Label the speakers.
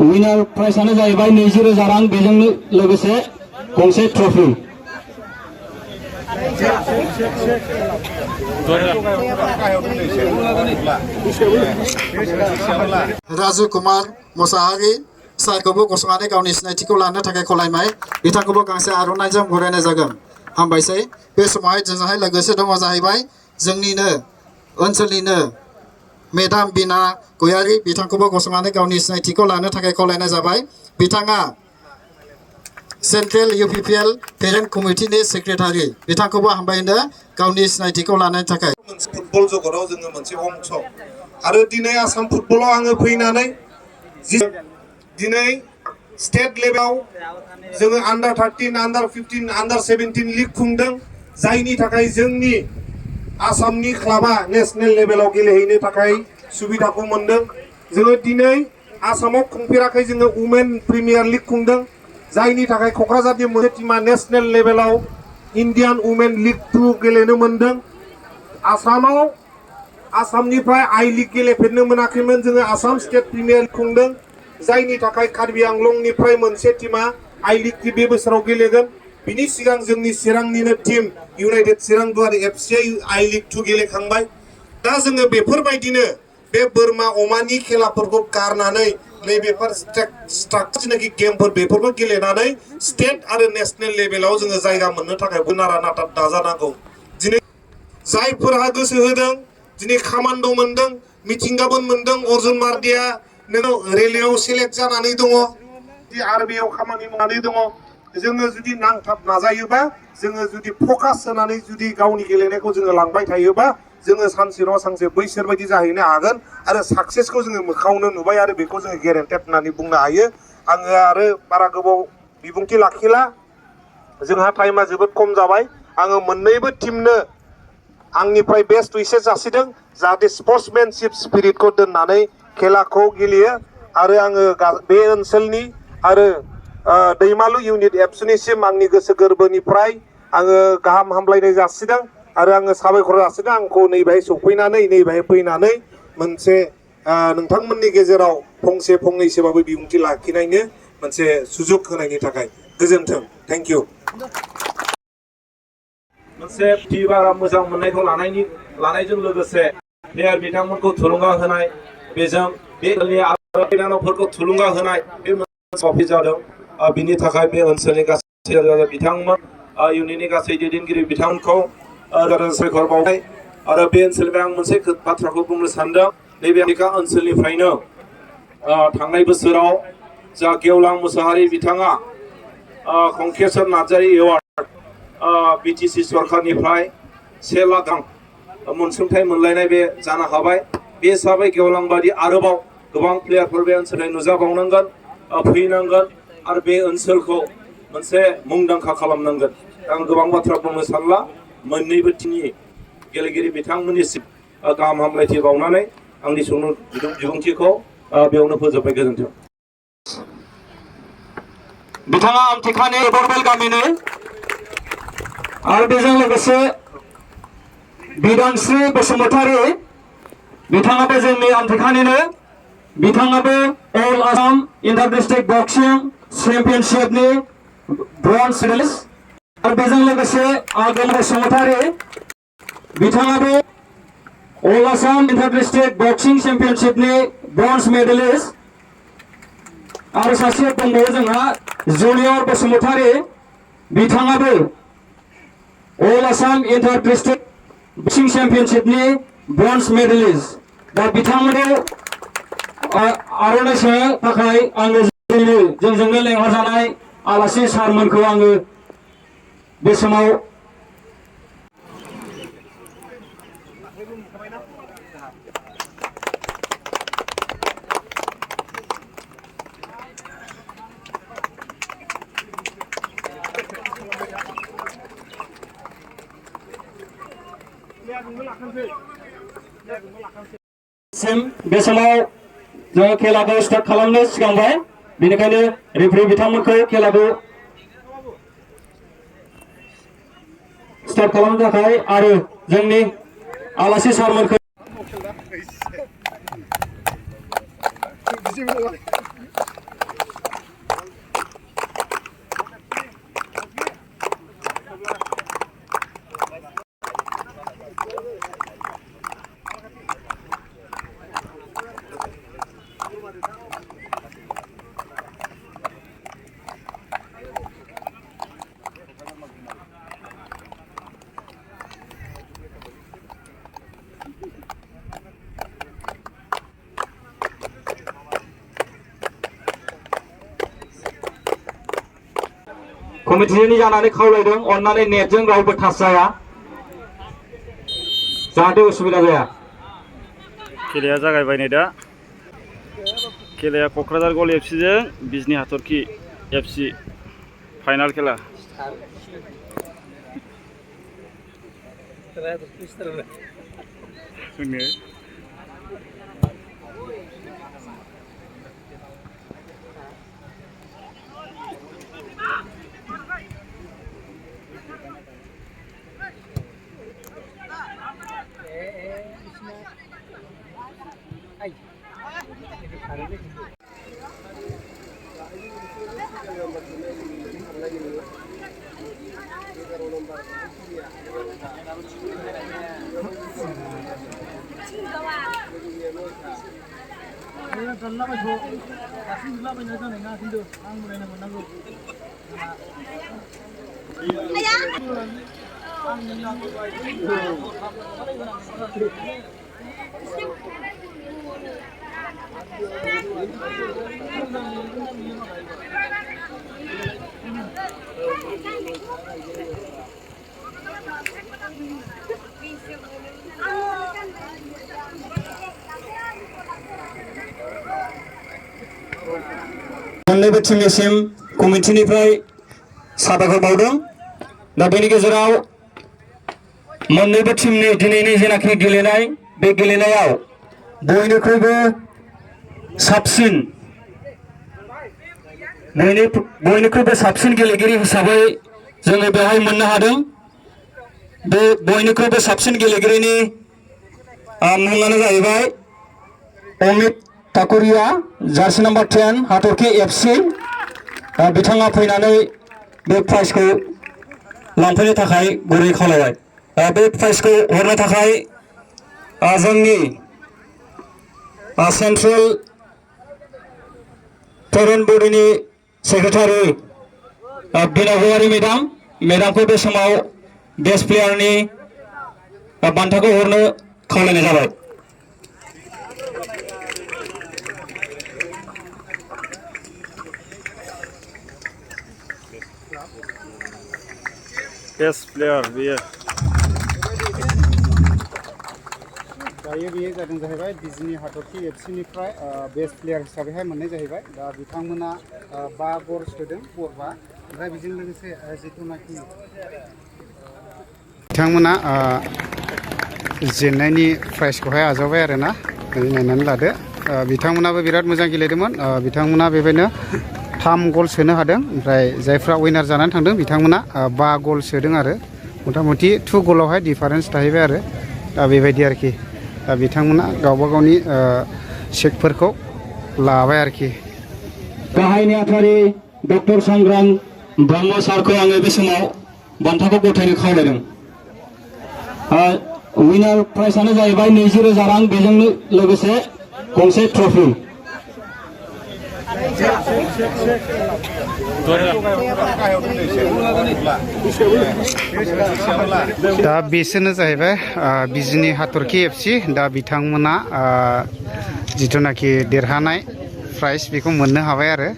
Speaker 1: Winner प्राइजआनो जाहैबाय 20,000 रां बेजों लोगोसे गंसे ट्रफी।
Speaker 2: राजु कुमार मोसाहारि सारखौबो गसंनानै गावनि सिनायथिखौ लानो थाखाय खावलायबाय। बिथांखौबो गांसे आर'नाइजों बरायनाय जागोन। हामबायसै। बे समावहाय जोंजोंहाय लोगोसे दङ जाहैबाय जोंनिनो ओनसोलनिनो मेडाम बिना गयारि, बिथांखौबो गसंनानै गावनि सिनायथिखौ लानो थाखाय खावलायनाय जाबाय। बिथाङा सेन्ट्रेल UPPL पेरेन्ट कमिटिनि सेक्रेटारि, बिथांखौबो हामबायनो गावनि सिनायथिखौ लानायनि थाखाय।
Speaker 3: मोनसे फुटबल जगताव जोङो मोनसे अंश आरो दिनै आसाम फुटबलाव आङो फैनानै दिनै स्टेट लेभेलाव जोङो आन्डार 13, आन्डार 15, आन्डार 17 लिग खुंदों, जायनि थाखाय जोंनि आसामनि क्लाबा नेशनेल लेभेलाव गेलेहैनो थाखाय सुबिदाखौ मोनदों। जोङो दिनै आसामाव खुंफेराखै, जोङो वुमेन प्रिमियार लिग खुंदों, जायनि थाखाय क'क्राझारनि मोनसे टीमा नेशनेल लेभेलाव इन्डियान वुमेन लिग 2 गेलेनो मोनदों। आसामाव आसामनिफ्राय आई लिग गेलेफेरनो मोनाखैमोन, जोङो आसाम स्टेट प्रिमियार लिग खुंदों, जायनि थाखाय कार्बि आंलंनिफ्राय मोनसे टीमा आई लिग बे बोसोराव गेलेगोन। बिनि सिगां जोंनि चिरांनिनो टीम इउनाइटेड चिरां दुवार FC आई लिग 2 गेलेखांबाय। दा जोङो बेफोरबायदिनो बे बोरमा अमानि खेलाफोरखौ गारनानै नैबेफोर स्ट्राक्चारनाखि गेमफोर बेफोरखौ गेलेनानै स्टेट आरो नेशनेल लेभेलाव जोङो जायगा मोननो थाखाय नारा नाथा नाजानांगौ। दिनै जायफोरहा गोसो होदों, दिनै कामान्ड' मोनदों, मिथिंगाबोन मोनदों, अर्जुन मार्डिया नोङो रेलवेआव सेलेक्ट जानानै दङ, आर्मियाव खामानि मावनानै दङ। जोङो जुदि नांथाब नाजायोबा, जोङो जुदि फकास होनानै जुदि गावनि गेलेनायखौ जोङो लांबाय थायोबा, जोङो सानसे नङा सानसे बैसोर बायदि जाहैनो हागोन आरो साक्सेसखौ जोङो मोखाङावनो नुबाय आरो बेखौ जोङो गेरेन्टेड होननानै बुंनो हायो। आङो आरो बारा गोबाव बिबुंथि लाखिला, जोंहा टाइमा जोबोद खम जाबाय। आङो मोननैबो टीमनो आंनिफ्राय बेस्ट उइसेस जासिदों, जाहाथे स्पर्ट्समेनशिप स्पिरिटखौ दोननानै खेलाखौ गेलेयो। आरो आङो बे ओनसोलनि आरो दैमालु इउनिट एबसुनिसिम आंनि गोसो गोरबोनिफ्राय आङो गाहाम हामलायनाय जासिदों आरो आङो साबायखर जासिदों आंखौ नैबेहाय सफैनानै नैबेहाय फैनानै मोनसे नोंथांमोननि गेजेराव फंसे फंनैसोबाबो बिबुंथि लाखिनायनि मोनसे सुजुग होनायनि थाखाय गोजोन्थों। Thank you.
Speaker 4: मोनसे बारा मोजां मोननायखौ लानायजों लोगोसे प्लेयार बिथांमोनखौ थुलुंगा होनाय, बेजों बे ओनसोलनि थुलुंगा होनाय बे मोनसे जादों। बिनि थाखाय बे ओनसोलनि गासै बिथांमोन इउनिटनि गासै दैदेनगिरि बिथांमोनखौ साबायखर बावबाय। आरो बे ओनसोलनिफ्राय आं मोनसे बाथ्राखौ बुंनो सानदों, नैबे आमेरिका ओनसोलनिफ्रायनो थांनाय बोसोराव जा गेवलां मोसाहारि बिथाङा कंकेश्वर नार्जारि एवार्ड BTC सरकारनिफ्राय 1 लाख रां अनसुंथाइ मोनलायनाय बे जानो हाबाय। बे हिसाबै गेवलांबादि आरोबाव गोबां प्लेयारफोर बे ओनसोलाव नुजाबावनांगोन, फैनांगोन आरो बे ओनसोलखौ मोनसे मुंदांखा खालामनांगोन। आं गोबां बाथ्रा बुंनो सानला, मोननैबो टीमनि गेलेगिरि बिथांमोननिसिम गाहाम हामलायथि बावनानै आंनि बिबुंथिखौ बेयावनो फोजोबबाय। गोजोन्थों।
Speaker 1: बिथाङा आमथेखानि बरबेल गामिनि आरो बेजों लोगोसे बिदांस्रि बसुमतारी, बिथाङाबो जोंनि आमथेखानिनो, बिथाङाबो अल आसाम इन्टार डिस्ट्रिक्ट बक्सिं चेम्पियनशिपनि ब्रन्ज मेडेलिस्ट। आरो बेजों लोगोसे आगोल बसुमतारी, बिथाङाबो अल आसाम इन्टार डिस्ट्रिक्ट बक्सिं चेम्पियनशिपनि ब्रन्ज मेडेलिस्ट। आरो सासे दंबावो जोंहा जुनियर बसुमतारी, बिथाङाबो अल आसाम इन्टार डिस्ट्रिक्ट बक्सिं चेम्पियनशिपनि ब्रन्ज मेडेलिस्ट। दा बिथांमोनखौ आर'नाइ सोनो थाखाय आङो जोंजोंनो लेंहरजानाय आलासि सारमोनखौ आङो बे समाव बे समाव जोङो खेलाखौ स्टार्ट खालामनो सिगांबाय, बेनिखायनो रेफारि बिथांमोनखौ खेलाखौ स्टार्ट खालामनो थाखाय आरो जोंनि आलासि सारमोनखौ कमिटिनि जानानै खावलायदों अन्नानै नेटजों रावबो टाच जाया जाहाथे उसुबिदा जाया।
Speaker 5: खेलाया जागायबाय नै दा खेलाया क'क्राझार गल एफसि जों बिजनी हाथरखि एफसि फाइनाल खेला।
Speaker 1: मोन्नैबो टीमनिसिम कमिटिनिफ्राय साबायखर बावदों। दा बेनि गेजेराव मोन्नैबो टीमनि दिनैनि जेनाखि गेलेनाय बे गेलेनायाव बयनिख्रुइबो साबसिन गेलेगिरि हिसाबै जोङो बेवहाय मोननो हादों। बे बयनिख्रुइबो साबसिन गेलेगिरिनि मुङानो जाहैबाय अमित ठाकुरिया जार्सि नम्बर 10 हाथरखि एफसि। बिथाङा फैनानै बे प्राइजखौ लांफैनो थाखाय गुरै खावलायबाय। बे प्राइजखौ हरनो थाखाय जोंनि सेन्ट्रेल पेरेन्ट बडिनि सेक्रेटारि बिना गयारि मेडामखौ बे समाव बेस्ट प्लेयारनि बान्थाखौ हरनो खावलायनाय जाबाय।
Speaker 5: बेस्ट प्लेयार बियो
Speaker 6: दायो बेयो जादों जाहैबाय बिजनी हाथरखि एफसिनिफ्राय बेस्ट प्लेयार हिसाबैहाय मोननाय जाहैबाय। दा बिथांमोना 5 गल सोदों गरबा। ओमफ्राय बेजों लोगोसे जिथुनाखि बिथांमोना जेननायनि प्राइजखौहाय आजावबाय आरोना नायनानै लादो। बिथांमोनाबो बिराद मोजां गेलेदोंमोन। बिथांमोना बेबायदिनो 3 गल सोनो हादों। ओमफ्राय जायफ्रा विनार जानानै थांदों बिथांमोना 5 गल सोदों आरो मथा मथि 2 गलावहाय डिफारेन्स थाहैबाय आरो दा बेबायदि आरोखि। दा बिथांमोना गावबा गावनि चेकफोरखौ लाबाय आरोखि।
Speaker 1: गाहाय नेहाथारि डक्टर संग्राम ब्रह्म सारखौ आङो बे समाव बान्थाखौ गथायनो खावलायदों। विनार प्राइजआनो जाहैबाय 20,000 रां, बेजों लोगोसे गंसे ट्रफि।
Speaker 6: दा बिसोरनो जाहैबाय बिजनी हाथरखि एफसि। दा बिथांमोना जिथुनाखि देरहानाय प्राइज बेखौ मोननो हाबाय आरो।